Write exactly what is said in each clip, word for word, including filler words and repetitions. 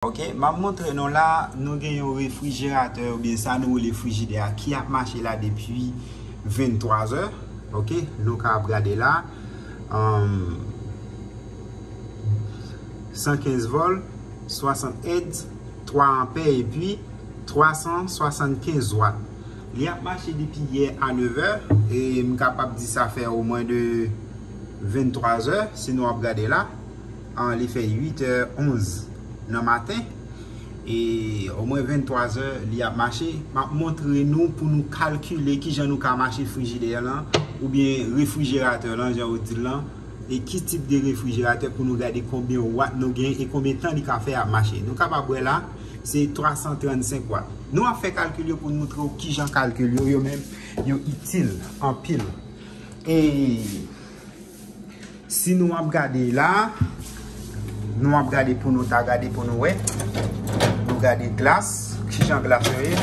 Ok, m ap montre nou la, nou gen yon refrijeratè oubyen sa nou rele frijidè a ki ap mache la depi venntwa zè. Ok, nou ka ap gade la. Um, san kenz vòl, swasant èdz, twa anpè epi twa san swasannkenz wat. Li ap mache depi yè a nevè, e m kapab di sa fè omwen de venntwa zè, si nou ap gade la. An, li fè uit è onz nan maten. E omwen venntwa zè, li ap mache. M ap montre nou pou nou kalkile kijan nou ka mache frijidè lan, oubyen refrijeratè lan, jan yo di l lan. E ki tip de refrijeratè pou nou gade konbyen wat nou gen e konbyen tan li ka fè ap mache. Nou kapab wè la, se twa san trannsenk wat. Nou ap fè kalkil yo pou n montre w kijan kalkil yo, yo menm, yo itil anpil. E si nou ap gade la, nou ap gade pou nou ta gade pou nou wè. Nou gade glas, kijan glas yo ye.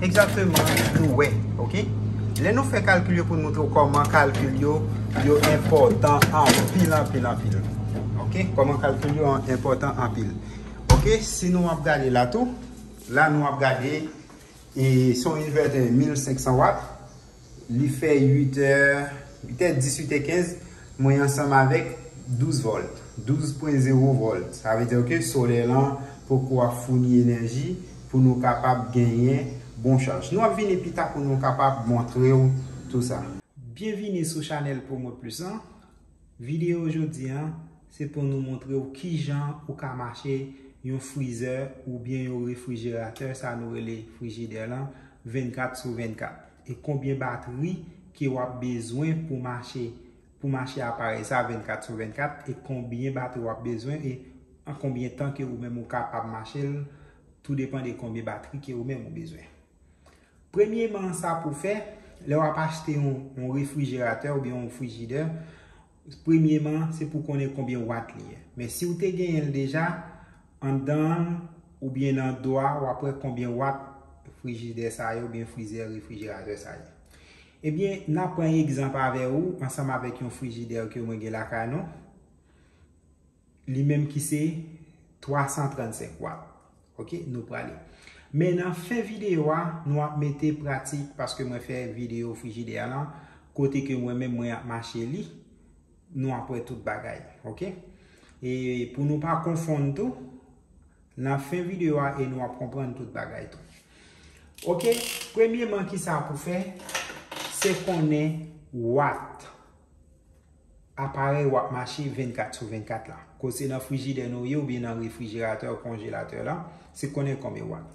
Egzakteman, nou wè, ok? Lè nou fè kalkil yo pou nou montre w kòman kalkil yo, yo enpòtan anpil, anpil, anpil. Ok? Kòman kalkil yo enpòtan anpil. Ok? Si nou ap gade la tou, la nou ap gade, e se yon envètè mil senk san wat. Li fè uit è, uit è dis, uit è kenz, mwen ansanm avèk douz vòlt, douz pwen zewo vòlt. Sa vle di ke solèy lan poko ap founi enèji pou nou kapab genyen bon chaj. Nou ap vini pita pou nou kapab montre w tou sa. Byenvini sou chanèl Promo Plus lan. Videyo jodi a, se pou nou montre w kijan ou ka mache yon frizè oubyen yon refrijeratè, sa nou rele frijidè lan, vennkat sou vennkat. E konbyen batri ke w ap bezwen pou mache, pou mache aparèy sa vennkat sou vennkat, e konbyen batri w ap bezwen, e an konbyen tan ke ou menm ou kapab mache l, tou depann de konbyen batri ke ou menm ou bezwen. Premyeman, sa pou fè, lè w ap achte yon, yon refrijeratè oubyen yon frijidè, premyeman, se pou konnen konbyen wat li ye. Men si w te genyen l deja, anndan l oubyen nan do a, w ap wè konbyen wat frijidè sa ye oubyen frizè, refrijeratè sa ye. Ebyen, n ap pran egzanp avè ou ansanm avèk yon frijidè ke mwen gen lakay nou. Li menm ki se twa san trannsenk wat. Ok, nou prale. Men nan fen videyo a, nou ap mete pratik, paske mwen fè videyo frijidè a lan, kote ke mwen menm mwen ap mache li, nou ap wè tout bagay. Ok? E pou nou pa konfonn tou, nan fen videyo a, e nou ap konprann tout bagay tou. Ok, premyeman, ki sa pou fè, se konnen wat aparèy w ap mache vennkat sou vennkat la. Kote se nan frijidè nou ye oubyen nan refrijeratè, konjelatè la, se konnen konbyen wat.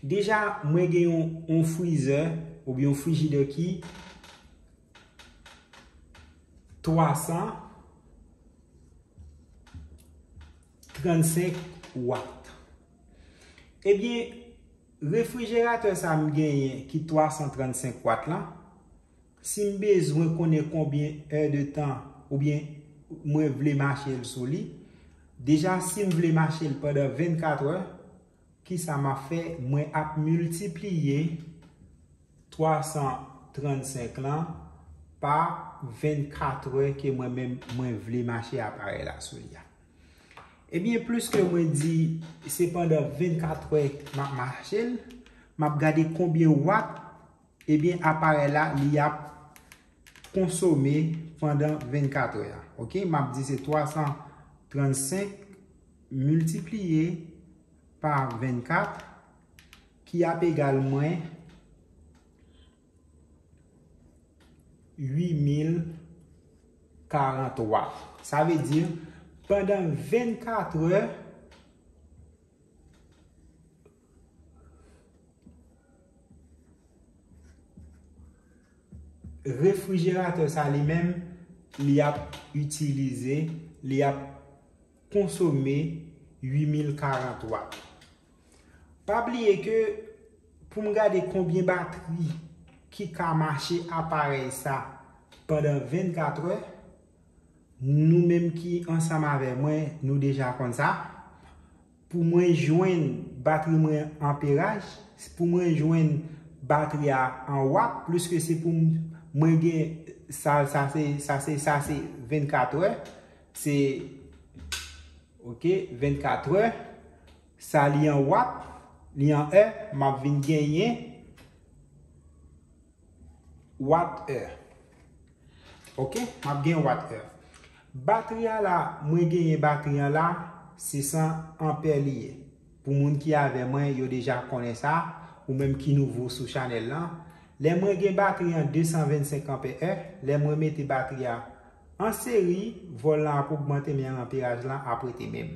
Deja, mwen gen yon, yon frizè oubyen yon frijidè ki twa san trannsenk wat. Ebyen, refrijeratè sa m genyen ki twa san trannsenk wat lan, si m bezwen konnen konbyen è de tan oubyen mwen vle mache l sou li, deja si m vle mache l pandan vennkat è, kisa m ap fè? Mwen ap miltipliye twa san trannsenk lan pa vennkat è ke mwen menm mwen vle mache aparèy la sou li a. Ebyen, pliske mwen di se pandan vennkat è m ap mache l, m ap gade konbyen wat, ebyen, aparèy la, li ap konsome pandan vennkat è a. Ok, m ap di se twa san trannsenk miltipliye pa vennkat ki ap egal mwen uit mil karant wat. Sa vle di, pandan vennkat è, refrijeratè sa li menm, li ap itilize, li ap konsome uit mil karant wat. Pa bliye ke pou m gade konbyen batri ki ka mache aparèy sa pandan vennkat è, nou menm ki ansanm avè mwen, nou deja konn sa. Pou mwen jwenn batri mwen anperaj, pou mwen jwenn batri a an wat, pliske se pou m-, mwen gen sa, sa se, sa se, sa se vennkat è, se, ok, vennkat è, Sa li an wat, li an è, m ap vin genyen wat è. Ok, m ap gen wat è. Batri a la, mwen genyen batri an la, se san anpè li ye. Pou moun ki avè mwen, yo deja konnen sa, ou menm ki nouvo sou chanèl lan. Lè mwen gen batri an de san vennsenk anpè è, lè mwen mete batri a an seri, vòl lan ap ogmante, men anperaj lan ap rete menm.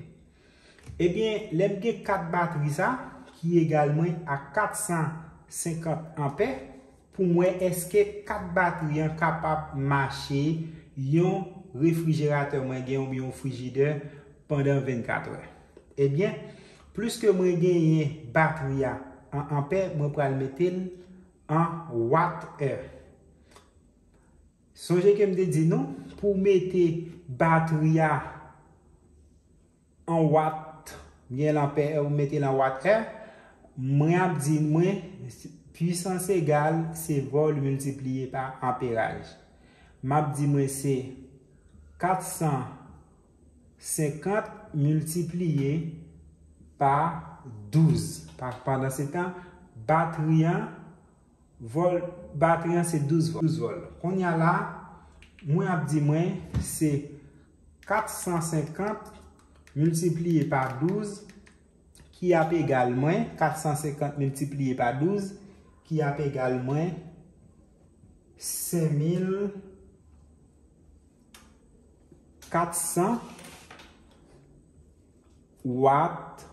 Ebyen, lè m gen kat batri sa, ki egal mwen a kat san senkant anpè, pou m wè èske kat batri an kapab mache yon refrijeratè mwen gen oubyen yon frijidè pandan vennkat è. Ebyen, pliske mwen genyen batri a an anpè, mwen pral mete l an wat è. Sonje ke m te di nou, pou mete batri a an wat, gen l anpè, ou mete l an wat è, mwen ap di mwen, pwisans egal se vòl miltipliye pa anperaj. M ap di mwen se kat san senkant miltipliye pa douz. Pa, pandan se tan, batri an, vòl, batri an se douz vòl. Douz vòl. Kounye a la, mwen ap di mwen se kat san senkant miltipliye pa douz ki ap egal mwen, kat san senkant miltipliye pa douz ki ap egal mwen senk mil kat san wat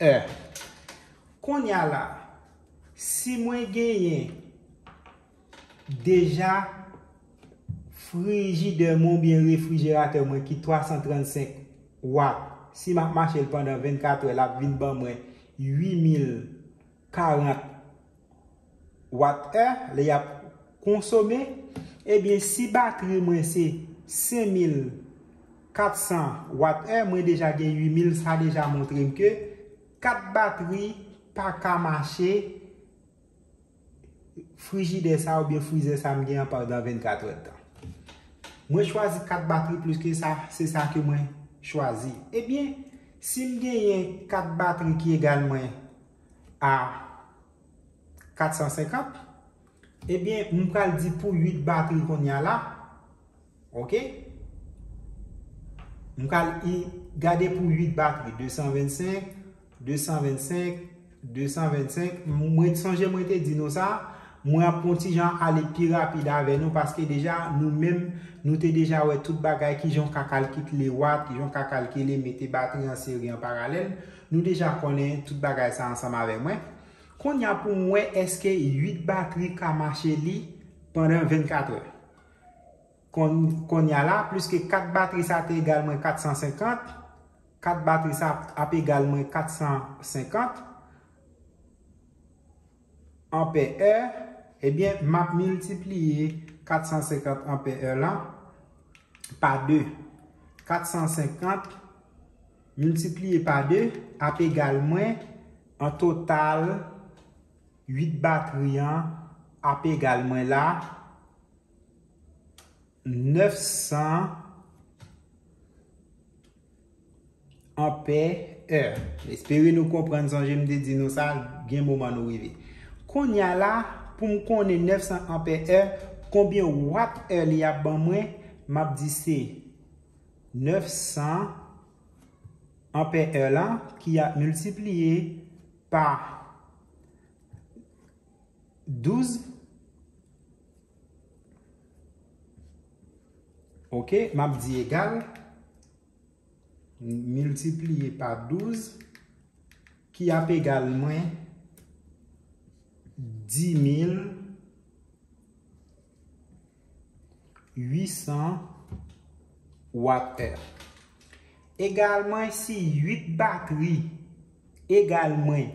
è. Kounye a la, si mwen genyen deja frijidè mwen oubyen refrijeratè mwen ki twa san trannsenk wat, si m ap mache l pandan vennkat è, l ap vin ban mwen uit mil karant wat è, lè y ap konsome, ebyen, si batri mwen se senk mil kat san wat è, mwen deja gen uit mil, sa deja montre m ke kat batri pa ka mache frijidè sa oubyen frizè sa m gen an pandan vennkat è tan. Mwen chwazi kat batri plis ke sa, se sa ke mwen chwazi. Ebyen, si m genyen kat batri ki egal mwen a kat san senkant, ebyen, m pral di pou uit batri kounye a la, ok? M pral i-, gade pou uit batri, de san vennsenk, de san vennsenk, de san vennsenk. Mwen sonje mwen te di nou sa, mwen ap pran ti jan ale pi rapid avè nou, paske deja nou menm, nou te deja wè tout bagay, kijan w ka kalkile wat, kijan w ka kalkile mete batri an seri an paralèl. Nou deja konnen tout bagay sa ansanm avè mwen. Kounye a pou m wè èske uit batri ka mache li pandan vennkat è. Kon-, kounye a la, pliske kat batri sa te egal mwen kat san senkant, kat batri sa ap egal mwen kat san senkant anpè è, ebyen, m ap miltipliye kat san senkant anpè è lan pa de. Kat san senkant miltipliye pa de ap egal mwen, an total, uit batri an ap egal mwen la nèf san anpè è. Espere nou konprann, sonje m te di nou sa, gen moman nou rive. Kounye a la, pou m konnen nèf san anpè è, konbyen wat è li ap ban mwen, m ap di se nèf san anpè è lan ki ap miltipliye pa douz. Ok, m ap di egal, miltipliye pa douz, ki ap egal mwen dis mil uit san wat è. Egalman, si uit batri egal mwen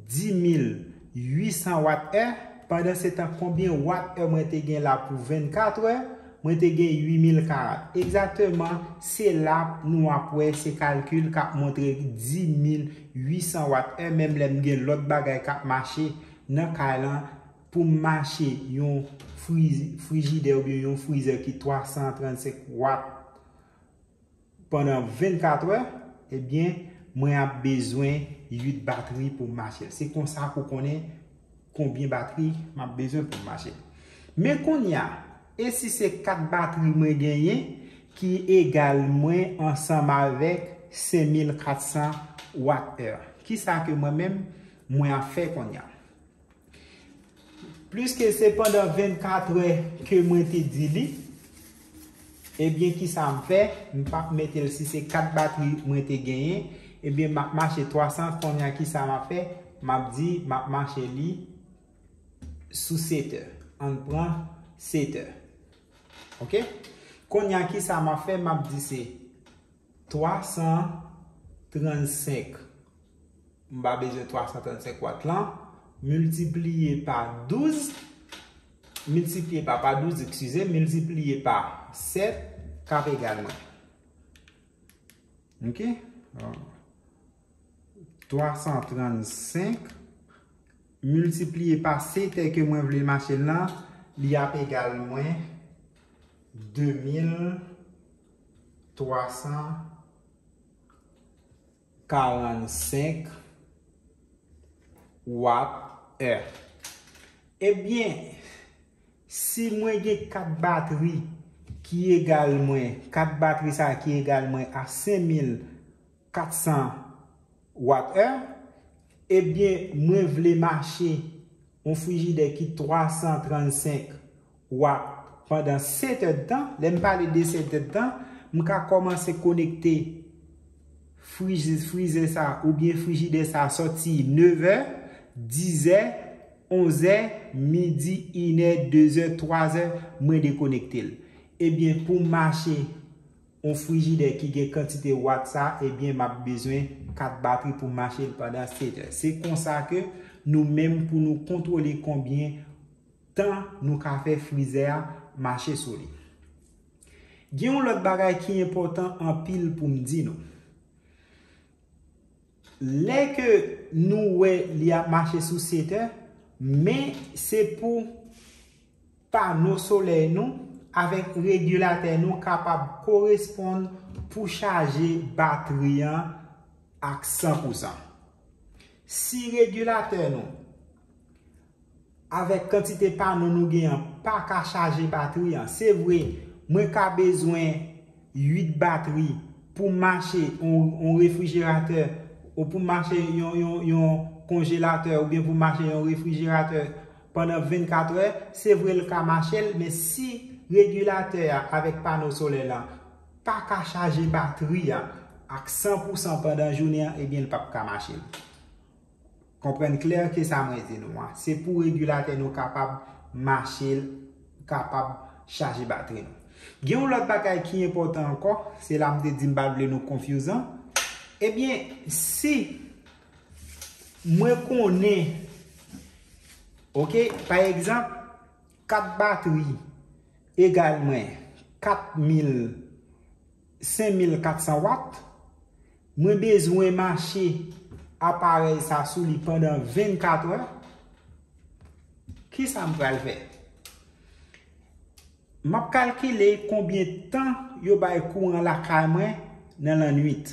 dis mil uit san wat è, pandan se tan, konbyen wat è mwen te gen la pou vennkat è? Mwen te gen uit mil karant. Egzakteman, se la nou ap wè se kalkil k ap montre dis mil uit san wat è, menm lè m gen lòt bagay k ap mache nan kay lan, pou m mache yon fri-, frijidè oubyen yon frizè ki twa san trannsenk wat pandan vennkat è, ebyen, mwen ap bezwen uit batri pou m mache l. Se konsa pou konnen konbyen batri m ap bezwen pou m mache l. Men kounye a, e si se kat batri mwen genyen ki egal mwen ansanm avèk senk mil kat san watt è? Kisa ke mwen menm mwen ap fè kounye a? Pliske se pandan vennkat è ke mwen te di li, ebyen, kisa m fè? M p ap mete l si se kat batri mwen te genyen, ebyen, m ap mache twa san, kounye a, kisa m ap fè? M ap di, m ap mache li sou sèt è. Ann pran sèt è. Oke? Kounye a, kisa m ap fè? M ap di se twa san trannsenk. M pa bezwen twa san trannsenk watt lan. Miltipliye pa douz. Miltipliye pa, pa douz, eskize. Miltipliye pa sèt k ap egal mwen. Oke? Twa san trannsenk miltipliye pa sèt è ke mwen vle mache l lan, li ap egal mwen de mil twa san karannsenk watt è. Ebyen, si mwen gen kat batri ki egal mwen, kat batri sa ki egal mwen a senk mil kat san watt è, ebyen, mwen vle mache yon frijidè ki twa san trannsenk watt pandan sèt è d tan. Lè m pale de sèt è d tan, m ka kòmanse konekte frij-, frizè sa oubyen frijidè sa sòti nèf è, dis è, onz è, midi, inè, de zè, twa zè, mwen dekonekte l. Ebyen, pou m mache yon frijidè ki gen kantite watt sa, ebyen, m ap bezwen kat batri pou m mache l pandan sèt è. Se konsa ke nou menm, pou nou kontwole konbyen tan nou ka fè frizè a mache sou li. Gen yon lòt bagay ki enpòtan anpil pou m di nou. Lè ke nou wè li ap mache sou sèt è, men se pou pano solèy nou avèk regilatè nou kapab koresponn pou chaje batri an ak san pou san. Si regilatè nou avèk kantite pano nou gen an pa ka chaje batri an, se vre, mwen ka bezwen uit batri pou mache yon, yon refrijeratè, ou pou mache yon, yon, yon konjelatè, oubyen pou mache yon refrijeratè pandan vennkat è, se vre l ka mache l, men si regilatè a avèk pano solè lan pa ka chaje batri a ak san pou san pandan jounen an, ebyen, l p ap ka mache l. Konprann klè ke sa mwen di nou an. Se pou regilatè nou kapab mache l, kapab chaje batri nou. Gen yon lòt bagay ki enpòtan ankò, se la m te di m pa t vle nou konfizan. Ebyen, si mwen konnen, oke, pa egzanp, kat batri egal mwen kat mil, senk mil kat san watt, mwen bezwen mache aparèy sa sou li pandan vennkat è, kisa m pral fè? M ap kalkile konbyen tan yo bay kouran lakay mwen nan lannwit.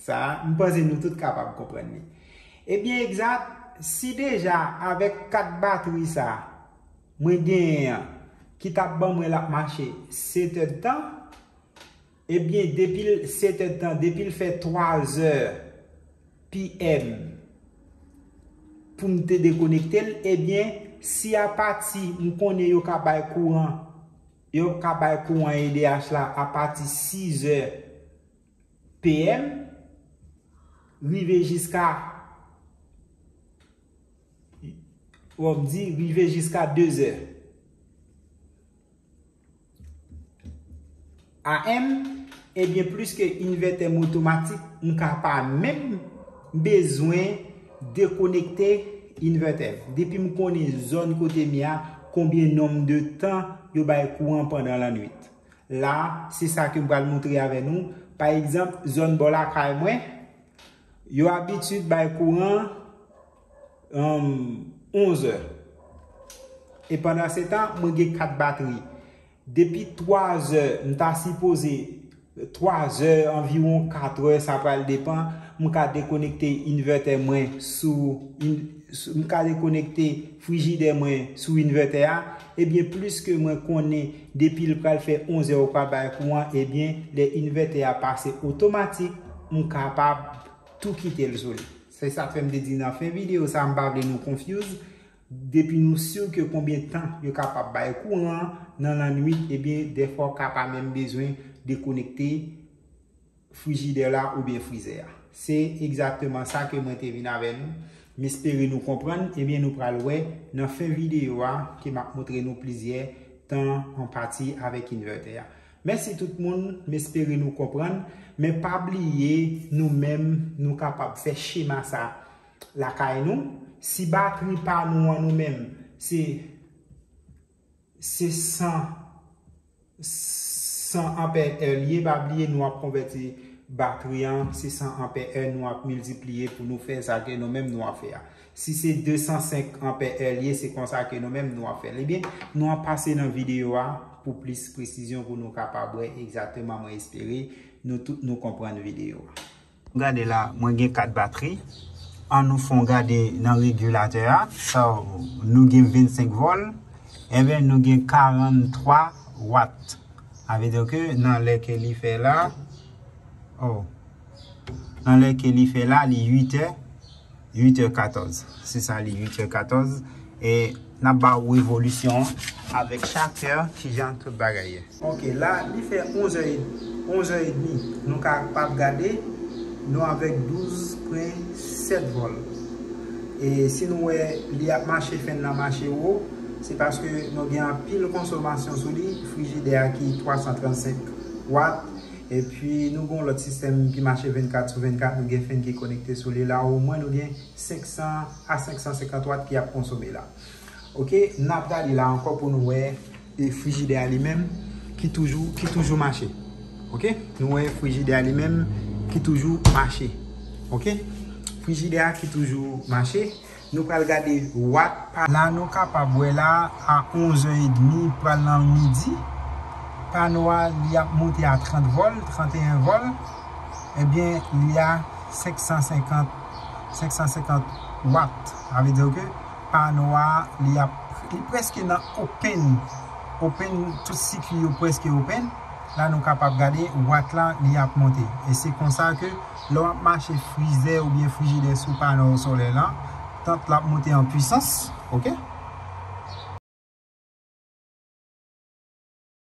Sa, m panse nou tout kapab konprann li. Ebyen, egzat, si deja avèk kat batri sa mwen genyen an, ki t ap ban mwen l ap mache sèt è d tan, ebyen, depi l sèt è d tan, depi l fè twa zè P M pou m te dekonekte l, ebyen, si apati m konnen yo ka bay kouran, yo ka bay kouran E D H la apati sis zè P M, rive jiska, w ap di, rive jiska de zè A M, ebyen, pliske invètè m otomatik, m ka pa menm bezwen dekonekte invètè m. Depi m konnen zòn kote m ye a, konbyen nonb de tan yo bay kouran pandan lannwit. La, se sa ke m pral montre avè nou. Pa egzanp, zòn bò lakay mwen, yo abitid bay kouran, um, onz è. E pandan se tan, mwen gen kat batri. Depi twa zè, m ta sipoze, twa zè, anviwon kat è, sa pral depann. M ka dekonekte invètè mwen sou, in, sou m ka dekonekte frijidè mwen sou invètè a, ebyen plis ke mwen konnen depi l pral fè onz è ou pral bay kouran, ebyen lè invètè a pase otomatik, m kapab tou kite l sou li. Se sa k fè m te di nan fen videyo sa, m pa vle nou confuse. Depi nou si ke konbyen tan yo kapab bay kouran nan lannwit, ebyen dèfwa w ka pa menm bezwen dekonekte frijidè la oubyen frizè a. Se egzakteman sa ke mwen te vin avè nou. M espere nou konprann. Ebyen nou pral wè nan fen videyo a ke m ap montre nou plizyè tan an pati avèk invètè a. Mèsi tout moun, m espere nou konprann. Men pa bliye, nou menm nou kapab fè chema sa lakay nou. Si batri pa nou an nou menm se se san, san anpè è l ye, pa bliye nou ap konvèti batri an, se san anpè è nou ap miltipliye pou nou fè sa ke nou menm nou ap fè a. Si se de san senk anpè è l ye, se konsa ke nou menm nou ap fè l. Ebyen, nou ap pase nan videyo a pou plis presizyon pou nou kapab wè egzakteman, mwen espere nou tout nou konprann videyo a. Gade la, mwen gen kat batri. An nou fè yon gade nan regilatè a. Sa, nou gen vennsenk vòl. Enben, nou gen karanntwa wat. Sa vle di ke nan lè ke li fè la, oh, nan lè ke li fè la, li uit è, uit è katòz. Se sa, li uit è katòz. E n ap ba w revolisyon an avèk chak è, kijan tout bagay ye. Ok, la, li fè onz è, onz è edmi. Nou kapab gade, nou avèk douz pwen sèt vòl. E si nou wè li ap mache, fèn nan mache wo, se paske nou gen anpil konsomasyon sou li, frijidè a ki twa san trannsenk wat, epi nou gen yon lòt sistèm ki mache vennkat sou vennkat, nou gen fèn ki konekte sou li la, omwen nou gen senk san a senk san senkant wat ki ap konsome la. Ok, n ap gade la ankò pou nou wè, e, frijidè a li menm ki toujou, ki toujou mache. Ok, nou wè frijidè a li menm ki toujou mache. Ok, frijidè a ki toujou mache. Nou pral gade wat pa. La nou kapab wè la a onz è edmi pral nan midi. Pano a li ap monte a trant vòl, tranteyen vòl. Ebyen, li a senk san senkant, senk san senkant wat. Sa vle di ke pano a, li ap, li prèske nan open, open, tout sikui yo prèske open. La nou kapab gade wat la, li ap monte. E se konsa ke lè w ap mache frizè oubyen frijidè sou pano solè la, tant l ap monte an pwisans, ok?